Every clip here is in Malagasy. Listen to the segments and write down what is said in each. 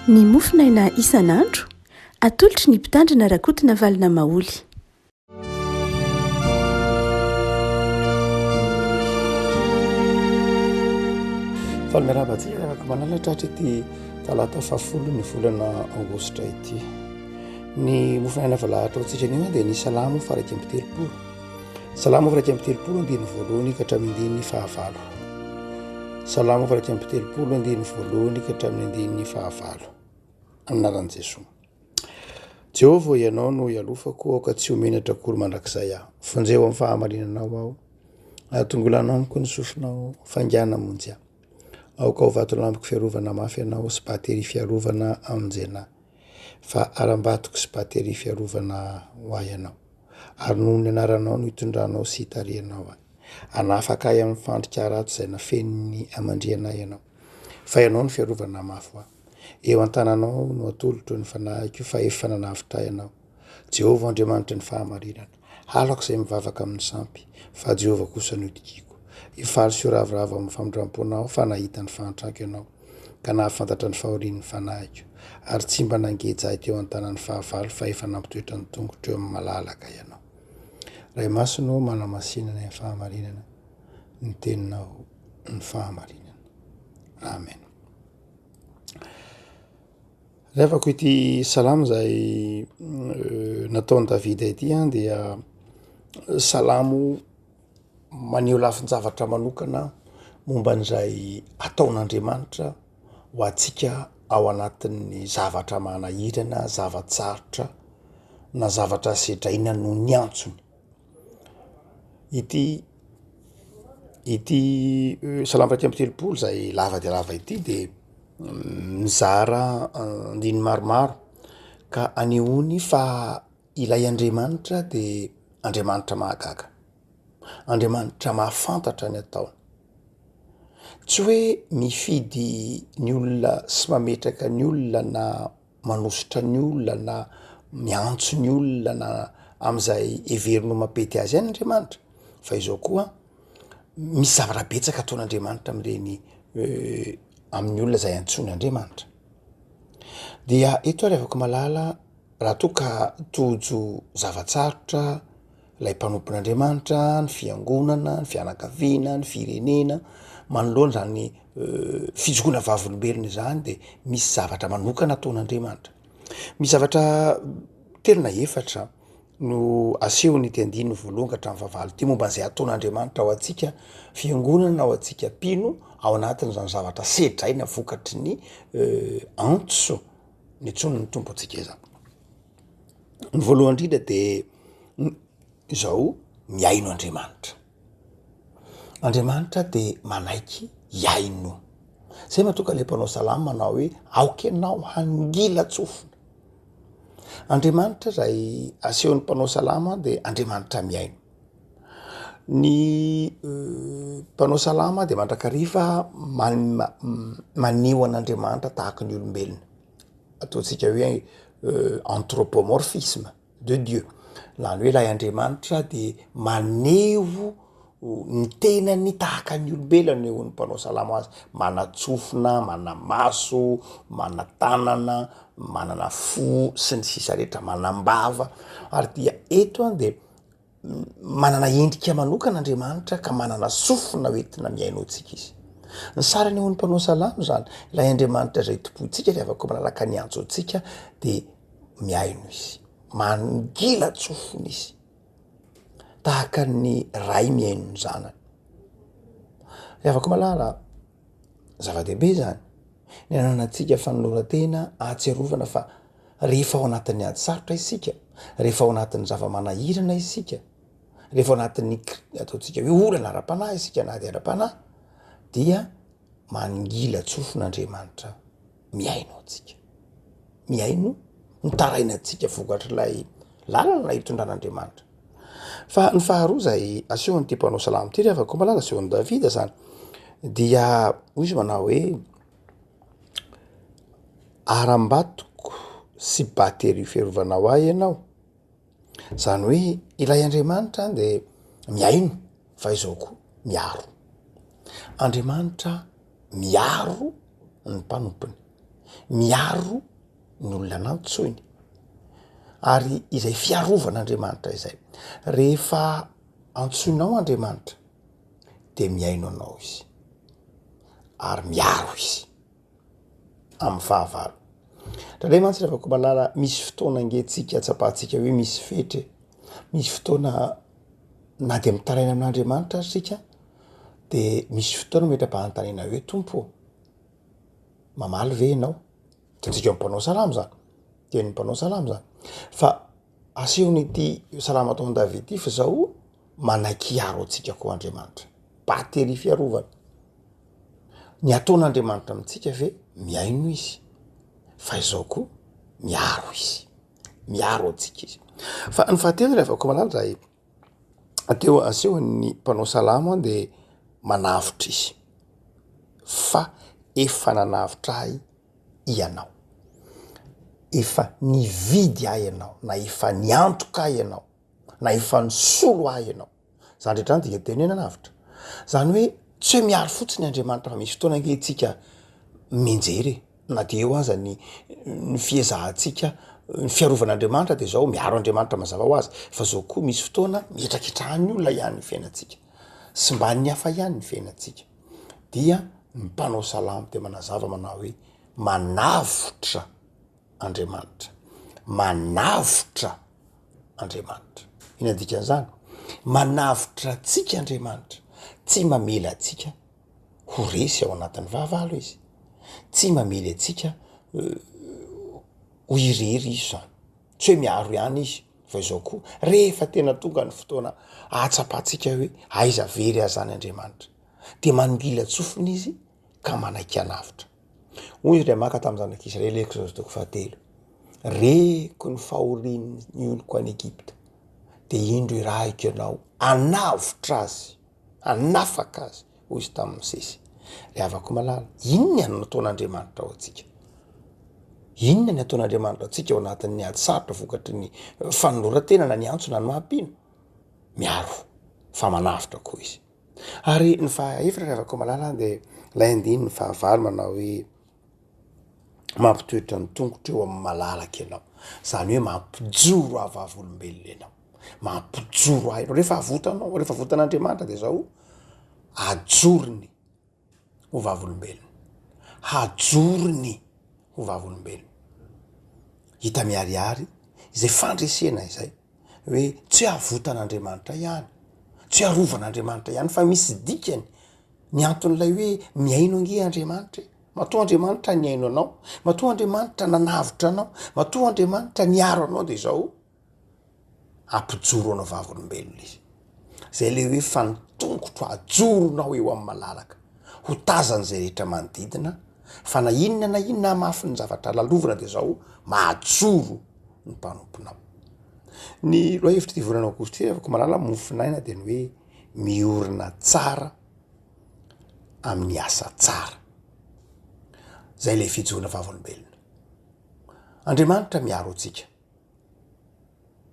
Ny mofonaina isan'andro, atolotry ny Mpitandrina Rakotonavalona Maholy. Faly miarahaba antsika ry havako malala tratra ity talata fahafolo ny volana aogositra ity. Ny mofonaina voalahatra ho antsika anio dia ny salamo faha 31. Salamo faha 31 andininy voalohany ka hatramin'ny andininy fahavalo. Salamo faha 31 andininy voalohany ka hatramin'ny andininy fahavalo. Amin'ny anaran'i Jesoa. Jehovah ô, Ianao no ialofako, aoka tsy ho menatra akory mandrakizay aho. Vonjeo amin'ny fahamarinanao aho, ahatongilano amiko ny sofinao, faingàna hamonjy ahy. Aoka ho vatolampiko fiarovana mafy Ianao sy bateria fiarovana hamonjena ahy. Fa harambatoko sy bateria fiarovana ho ahy Ianao, ary noho ny anaranao no itondranao sy itarihanao ahy. Hanafaka ahy amin'ny fandrika ratsy izay nafenin'ny hamandrihana ahy Ianao, fa Ianao no fiarovana mafy ho ahy. Eo an-tananao no atolotro ny fanahiko, fa efa nanavotra ahy Ianao. Jehovah Andriamanitry ny fahamarinana. Halako izay mivavaka amin'ny sampy, fa Jehovah kosa no itokiako. Hifaly sy ho ravoravo amin'ny famindram-ponao aho, fa nahita ny fahantrako Ianao, ka nahafantatra ny fahorian'ny fanahiko. Ary tsy mba nangeja ahy teo an-tanan'ny fahavalo, fa efa nampitoetra ny tongotro eo amin'ny malalaka Ianao. Ray Masina ô, manamasina ny fahamarinana, ny teninao ny fahamarinana. Amen. Revako ity salamo izay nataon'i Davida ity an dia salamo maneho lafin-javatra manokana momba an'izay ataon'Andriamanitra ho antsika ao anatin'ny zavatra manahirana, zava-tsarotra na zavatra sedraina noho ny antsony. Ity ity salamo 31 izay lava dia lava ity de mizara andininy maromaro ka anehoany fa ilay Andriamanitra de Andriamanitra mahagaga, Andriamanitra mahafantatra ny ataony. Tsy hoe mifidy ny olona sy mametraka ny olona na manosotra ny olona na miantso ny olona na am'izay heveriny ho mampety azy ihany Andriamanitra fa izao koa misy zavatra betsaka ataon'Andriamanitra am'ireny amin'ny olona zay antsoin'Andriamanitra. Dia eto ary afaka mahalala raha toa ka tojo zava-tsarotra ilay mpanompon'Andriamanitra, ny fiangonana, ny fianakaviana, ny firenena, manoloana izany fijoroana vavolombelona izany de misy zavatra manokana ataon'Andriamanitra. Misy zavatra telo na efatra no asehon'ity andininy voalohany ka hatramin'ny fahavalo ity momba an'izay ataon'Andriamanitra ho antsika fiangonana, ho antsika mpino ao anatin'izany zavatra sedraina vokatry ny antso niantsoan'ny Tompo antsika izany. Ny voalohany indrindra de izao, mihaino Andriamanitra. Andriamanitra de manaiky hihaino. Zay mahatonga le mpanao salamo manao hoe aoka ianao hangilan-tsofina. Andriamanitra zay asehon'ny mpanao salamo de Andriamanitra mihaino. Ny mpanao salamo de mandrakariva maneho an'Andriamanitra tahaky ny olombelona. Ataontsika hoe anthropomorphisme de Dieu, zany hoe ilay Andriamanitra de maneho ny tenany tahaka ny olombelona no anehoan'ny mpanao salamo azy, manan-tsofina, mana-maso, mana-tanana, manana fo sy ny sisa rehetra, manam-bava ary dia eto an de Manana endrika manokana Andriamanitra ka manana sofina ho entina mihaino antsika Izy. Ny sary anehoan'ny mpanao salamo izany, ilay Andriamanitra izay tompointsika ry havako malalaka niantso antsika dia mihaino Izy, mangilan-tsofina Izy, tahaka ny ray mihaino ny zanany. Ry havako malala, Zava-dehibe izany, ny ananantsika fanoloran-tena ahatsiarovana fa rehefa ao anatin'ny ady sarotra isika, rehefa ao anatin'ny zava-manahirana isika, rehefa ao anatin'ny ataontsika hoe olana ara-panahy isika na ady ara-panahy dia mangilan-tsofina Andriamanitra mihaino antsika. Mihaino ny tarainantsika vokatr'ilay lalana itondran'Andriamanitra. Fa ny faharoa izay asehon'ity mpanao salamo ity ry havako malala, asehon'i Davida zany, dia hoy izy manao hoe aram-batoko sy bateria fiarovana ho ahy ianao. Zany hoe ilay Andriamanitra de mihaino fa izao koa miaro. Andriamanitra miaro ny mpanompony. Miaro ny olona nantsoiny. Ary izay fiarovan'Andriamanitra izay. Rehefa antsoinao Andriamanitra de mihaino anao izy. Ary miaro izy amin'ny fahavalo. Indraindray mantsy ry havako malala, misy fotoana ange tsika tsapantsika hoe misy fetra e. Misy fotoana na de mitaraina amin'Andriamanitra ary tsika de misy fotoana metra-panontaniana hoe Tompo ô, mamaly ve ianao? Hitantsika eo amin'ny mpanao salamo zany, tenin'ny mpanao salamo zany. Fa asehon'ity salamo ataon'i Davida ity fa zao manaiky hiaro antsika koa Andriamanitra. Batterie fiarovana. Ny ataon'Andriamanitra amintsika ve mihaino izy, fa izao koa miaro izy, miaro antsika izy. Fa ny fahatelo ry havako malala raha teo asehon'ny mpanao salamo de manavotra izy fa efa nanavotra ahy ianao, efa nividy ahy ianao na efa niantoka ahy ianao na efa nisolo ahy ianao. Zany rehetra zany dia teny hoe nanavotra. Zany hoe tsy hoe miaro fotsiny Andriamanitra fa misy fotoana ange tsika mianjera e, na de eo aza ny ny fiezahantsika ny fiarovan'Andriamanitra de zao miaro Andriamanitra mazava ho azy fa zao koa misy fotoana mihetraketrahan'ny olona ihany ny fiainantsika, simban'ny hafa ihany ny fiainantsika, dia ny mpanao salamo de manazava manao hoe manavotra Andriamanitra, manavotra Andriamanitra. Inona ny dikan'izany? Manavotra antsika Andriamanitra, tsy mamela antsika ho resy ao anatin'ny fahavalo izy, tsy mamely antsika ho irery izy zany, tsy hoe miaro ihany izy fa izao koa rehefa tena tonga ny fotoana ahatsapantsika hoe aiza very aza zany Andriamanitra de manongilan-tsofina izy ka manaiky hanavotra. Hoy izy Andriamaka tamin'ny zanak'Israely, Eksodosy toko fahatelo, Reko ny fahorian'ny oloko any Egypta, dia indro irahiko ianao hanavotra azy, hanafaka azy, hoy izy tamin'i Mosesy. Ry havako malala, inona no nataon'Andriamanitra ho antsika? Inona ny ataon'Andriamanitra antsika ao anatin'ny ady sarotra vokatry ny fanoloran-tena na ny antso na ny maha mpino? Miaro fa manavotra koa izy. Ary ny fahaefatra ry havako malala dia ilay andininy fahavalo manao hoe mampitoetra ny tongotro eo amin'ny malalaka ianao. Izany hoe mampijoro ahy vavolombelona ianao. Mampijoro ahy ianao. Rehefa avotanao, rehefa avotan'Andriamanitra dia izao, ajorony ho vavolombelona. Hajorony ho vavolombelona. Hita miharihary izay fandresena izay. hoe tsy avotan'Andriamanitra ihany, tsy arovan'Andriamanitra ihany fa misy dikany ny anton'ilay hoe mihaino ange Andriamanitra e, matoa Andriamanitra nihaino anao, matoa Andriamanitra nanavotra anao, matoa Andriamanitra niaro anao de izao ampijoro anao vavolombelona izy. Zay le hoe fa ny tongotro ajoronao eo amin'ny malalaka, ho tazan'izay rehetra manodidina fa na inona na inona hamafin'ny zavatra lalovana de zao mahajoro ny mpanomponao. Ny lohahevitr'ity volana aogositra ity afaka malala mofon'aina dia ny hoe miorina tsara amin'ny asa tsara. Zay le fijoroana vavolombelona. Andriamanitra miaro antsika.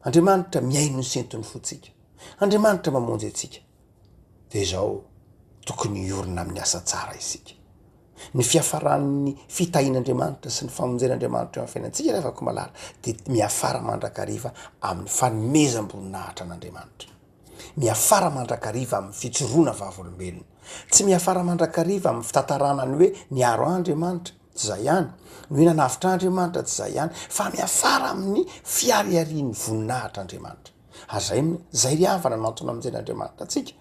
Andriamanitra mihaino ny senton'ny fontsika. Andriamanitra mamonjy antsika. Dia izao, tokony hiorina amin'ny asa tsara isika. Ny fiafaran'ny fitahian'Andriamanitra sy ny famonjen'Andriamanitra eo amin'ny fiainantsika ry havako malala dia miafara mandrakariva amin'ny fanomezam-boninahitra an'Andriamanitra. Miafara mandrakariva amin'ny fijoroana vavolombelona. Tsy miafara mandrakariva amin'ny fitantarana ny hoe niaro ahy Andriamanitra, tsy izay ihany, ny hoe nanavotra ahy Andriamanitra, tsy izay ihany, fa miafara amin'ny fihariharian'ny voninahitr'Andriamanitra. Ary izay, izay ry havana no antony namonjen'Andriamanitra antsika,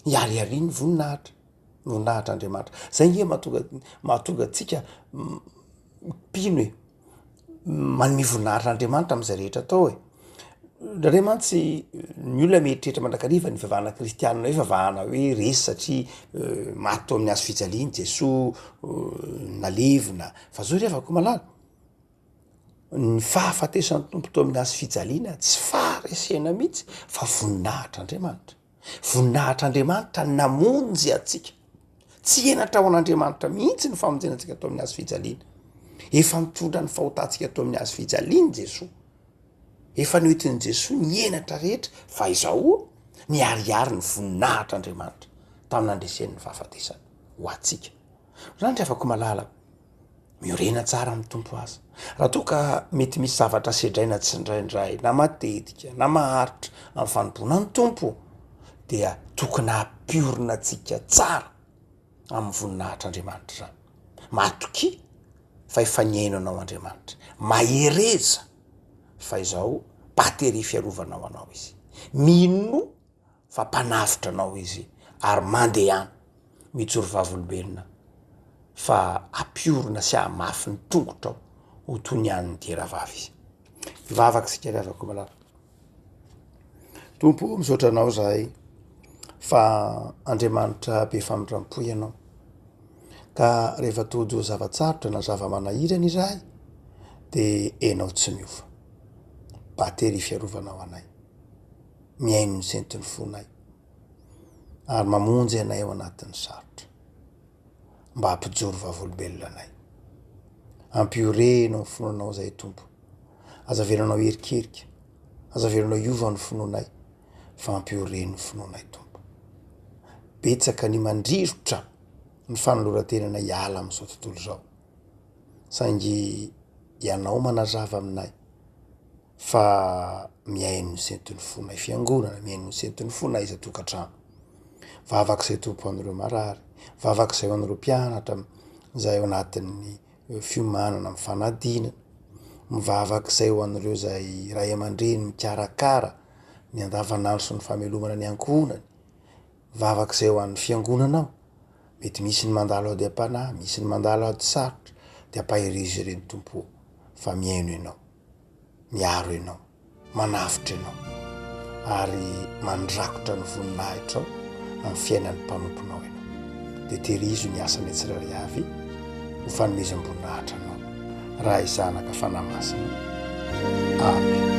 hihariharian'ny voninahitra. Voninahitr'Andriamanitra. Zay nge mahatonga mahatonga antsika mpino e, manome voninahitra an'Andriamanitra am'zay rehetra atao e. Indraindray mantsy ny olona mieritreritra mandrakariva ny fivavahana kristianina hoe fivavahana hoe resy satria maty teo amin'ny hazo fijaliana Jesoa, nalevina, fa zao ry havako malala, ny fahafatesan'ny Tompo teo amin'ny hazo fijaliana tsy faharesena mihitsy fa voninahitr'Andriamanitra. Voninahitr'Andriamanitra ny namonjy antsika. Tsy henatra ho an'Andriamanitra mihitsy ny famonjena antsika teo amin'ny hazo fijaliana. Efa nitondra ny fahotantsika teo amin'ny hazo fijaliana Jesoa. Efa noentin'i Jesoa ny henatra rehetra, fa izao niharihary ny voninahitr'Andriamanitra tamin'ny nandreseny ny fahafatesana ho antsika. Zany ry havako malala. Miorena tsara amin'ny Tompo aza. Raha toa ka mety misy zavatra sedraina tsindraindray na matetika na maharitra amin'ny fanompoana ny Tompo dia tokony hampiorina antsika tsara amin'ny voninahitr'Andriamanitra izany. Matokia fa efa nihaino anao Andriamanitra. Mahereza fa izao batterie fiarovana ho anao Izy. Minoa fa mpanavotra anao Izy ary mandehana mijoro vavolombelona fa hampiorina sy hahamafy ny tongotrao ho toy ny an'ny diera vavy Izy. Hivavaka isika ry havako malala. Tompo o, misaotra anao zahay fa Andriamanitra be famindram-po ianao. Ka rehefa tojo zava-tsarotra na zava-manahirana izahay de enao tsy miova. Batery fiarovana ho anay. Mihaino ny senton'ny fonay ary mamonjy anay ao anatin'ny sarotra. Mba hampijoro vavolombelona anay. Ampioreno ny finoanao zahay Tompo. Aza avelanao hierikerika, aza avelanao hiova ny finoanay fa ampioreno ny finoanay Tompo. Betsaka ny mandrirotra ny fanoloran-tenana hiala amin'izao tontolo izao. Saingy ianao manazava aminay fa mihaino ny senton'ny fonay fiangonana, mihaino ny senton'ny fonay isan-tokantrano. Vavaka izay Tompo ho an'ireo marary, vavaka izay ho an'ireo mpianatra izay ao anatin'ny fiomanana amin'ny fanadinana, mivavaka izay ho an'ireo izay ray aman-dreny mikarakara ny andavanandro sy ny famelomana ny ankohonany, mivavaka izay ho an'ny fiangonanao, mety misy ny mandalo ady am-panahy, misy ny mandalo ady sarotra, de ampaherezo ireny Tompo ô, fa mihaino Ianao, miaro Ianao. Manavotra ianao ary mandrakotra ny voninahitrao amin'ny fiainan'ny mpanomponao ianao. Dia tehirizo ny asanay tsirairay avy ho fanomezam-boninahitra anao, Ray, Zanaka, Fanahy Masina. Amen.